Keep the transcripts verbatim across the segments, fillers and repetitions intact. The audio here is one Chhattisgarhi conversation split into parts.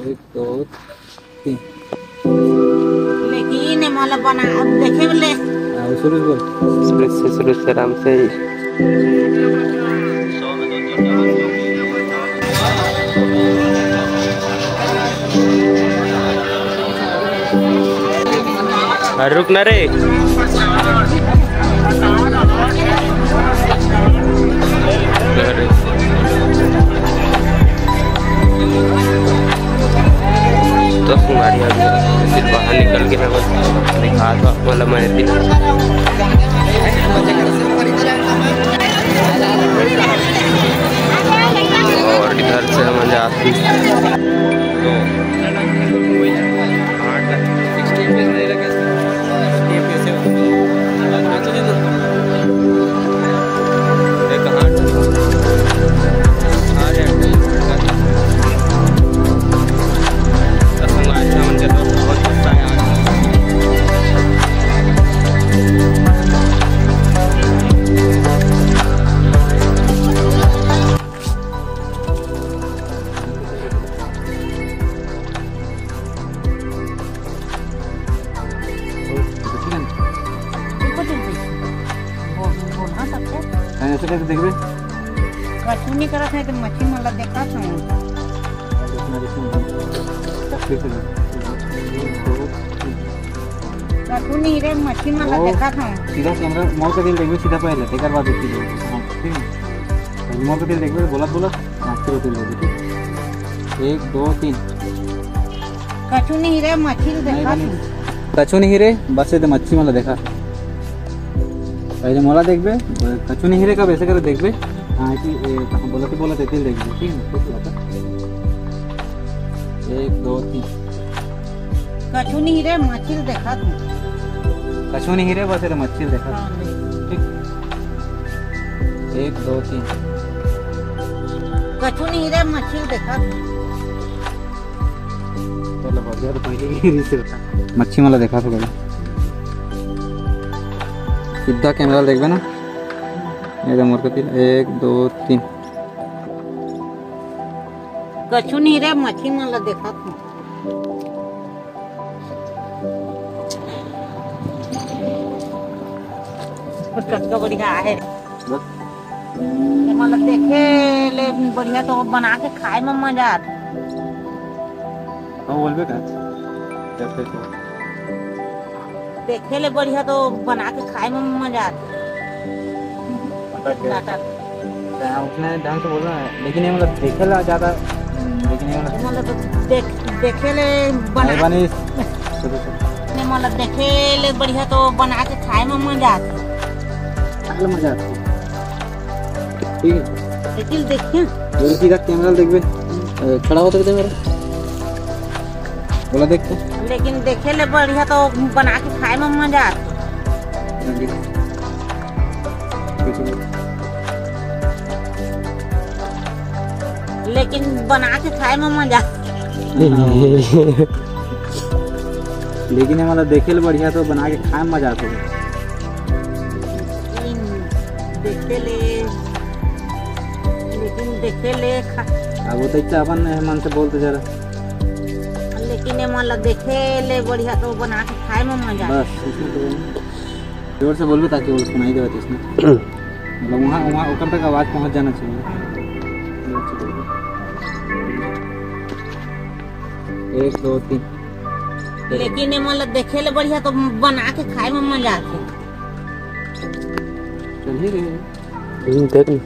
एक, दो, तीन। लेकिन ये मोला बना, अब देखे ले। हाँ, शुरू से बोल। शुरू से, शुरू से, आराम से। अरे रुक ना रे। तो संगवारी, अब फिर बाहर निकल के ना बस दिखा दो आप वाला मैं फिर। और इधर से हम जाते हैं। देखो तुम कैसे। बोल, बोल, हाँ, सब क्या? हाँ, ऐसे करके देखबे। कछु नहीं करत है, तो मछली मन ला देखत हूँ। कछु नहीं रे, मछली मन ला वो देखत हूँ। सीधा कैमरा मोर के दिल देखबे, सीधा पहले, तेकर बाद देखबे। हाँ, ठीक है। पहले मोर के दिल देखबे, बोलत बोलत। हाँ, फिर होटल ले लीजिए। एक, दो, तीन। कछु नहीं रे, मछली नहीं देखा बनी। तू। कछु नहीं रे, बस ये तो मच्छी वाला देखा। पहले मोला देखबे, कछु नहीं रे, कब ऐसे करे देखबे। हाँ, कि, ए, कहाँ बोला तो बोला, तेतिल देखबे, ठीक है ना? कुछ बात है। एक, दो, तीन। कछु नहीं रे, मछली देखा तू। कछु नहीं रे, बस ये तो मछली देखा। हाँ, ले। ठीक। एक, दो, तीन। कछु नहीं रे, मछली देखा। चलो, बढ़िया तो पहले ही रील से बता। मच्छी वाला देखा तो पहले। सीधा कैमरा देखबे ना। एकदम मोर कति। एक, दो, तीन। कछु नहीं रे, मच्छी वाला देखा तू। कतका बढ़िया आहे। बस। ये मतलब देखे ले बढ़िया तो बना के खाए में मजा आथे। हाँ, बोलबे का? कैसे तो? देखे ले बढ़िया तो बना के खाए में मजा आथे। पता क्या? नाटक। हाँ, उसने ढंग से बोला है, लेकिन ये मतलब देखे ला ज्यादा, लेकिन ये मतलब ये मतलब देख, देखे ले बना नहीं बनी। नहीं, मतलब देखे ले बढ़िया तो बना के खाए में मजा आथे। खाए में मजा आथे। ठीक है। लेकिन देखिए। ये सीधा कैमरा देखबे। ए, खड़ा होते दे मेरा। बोला देख तो। लेकिन देखे ले बढ़िया तो बना के खाए में मजा आथे। लेकिन बना के खाए में मजा। लेकिन ये मतलब देखे ले बढ़िया तो बना के खाए में मजा आथे। लेकिन देखे ले, लेकिन देखे ले खा- अब वो तो इतना अपन मन से बोलते जरा। लेकिन ये मतलब देखे ले बढ़िया तो बना के खाए में मजा। बस, इसमें तो जोर से बोलबे ताकि वो सुनाई देवे, तो इसमें मतलब वहाँ, वहाँ ऊपर तक आवाज पहुँच जाना चाहिए। एक, दो, तीन। लेकिन ये मतलब देखे ले बढ़िया तो बना के खाए में मजा आथे। चलिए रे। हम्म, देख ले।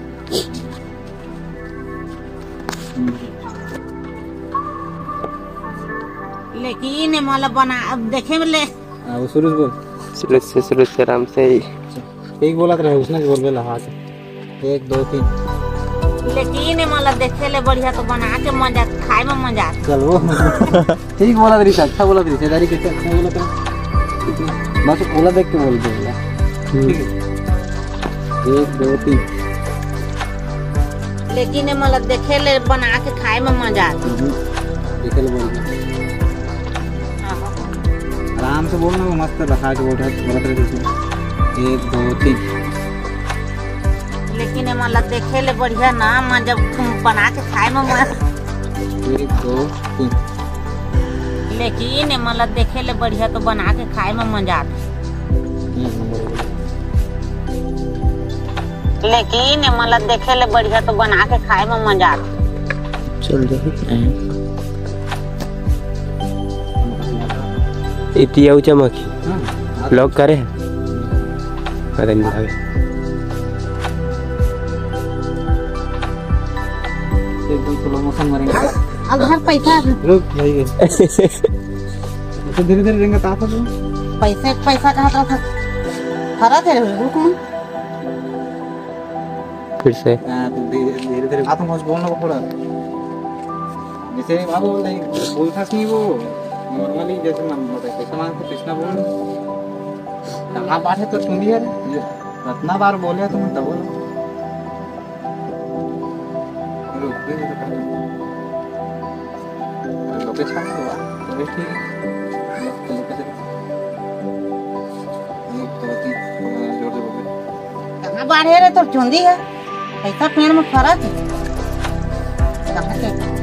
लेकिन ये मतलब बना, अब देखे में ले। हाँ, वो शुरू से बोल। शुरू से, शुरू से, आराम से ही। ठीक बोलत रहे, उसने बोलबे ला, हाँ। एक, दो, तीन। लेकिन ये मतलब देखे ले बढ़िया तो बना के मजा, खाए में मजा। चल वो। ठीक बोलत रहिस, अच्छा बोलत रहिस, दारी कैसे अच्छा बोलत रहिस। बस ओला देख के बोल दे। हम्म। ठीक है। एक, दो, तीन। लेकिन ये मतलब देखे ले बना के खाए में मजा आथे। हम्म। देखे ले बोल दे। हाँ। आराम से बोल ना, वो मस्त रखा के बोल रहा, बोलत रहे जैसे। एक, दो, तीन। लेकिन एमन ला देखे ले बढ़िया ना, मन जब बना के खाए में मन। एक, दो, तीन। लेकिन एमन ला देखे ले बढ़िया तो बना के खाए में मजा आथे। हम्म, बरोबर। लेकिन एमन ला देखे ले बढ़िया तो बना के खाए में मजा आथे। चल जाही। इति अउ चमकी। हाँ, हाँ। Lock करे हे। अरे नहीं भाई। एक दो slow motion मारेंगे। अब हर पैसा। रुक, यही है। ऐसे धीरे धीरे रेंगत आत हे। पैसा, पैसा कहा था, था। हरा थे, रुक ना। फिर से। हाँ, तो धीरे धीरे धीरे। आप मुझे बोलना को थोड़ा। जैसे बाबू नहीं बोलता नहीं वो, normally जैसे मैं बताया, कैसे मांगते कृष्णा बोल। कहाँ बात है तो सुनिए, इतना बार बोले तुम तब बोलो। रुक, रुक, रुक, रुक। अरे, location तो हुआ, तो भी ठीक है। Location। रुक, तो भी, अ, जोर से बोल। कहाँ बाढ़े रे, तोर चुंदी है? कैसा पेड़ में फरत है? कहाँ के?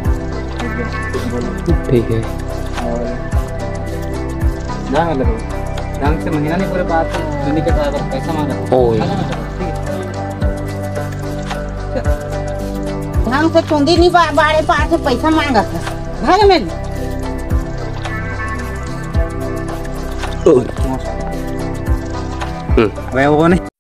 ठीक है। और ध्यान लगे, ढंग से महीना नहीं पूरे पास, चुंदी के साथ पैसा मांगा। ओ। ठीक है। ढंग से चुंदी नहीं बा-, बाढ़े पास से पैसा मांगा था। भाग में। ओ। हम्म। अबे वो नहीं।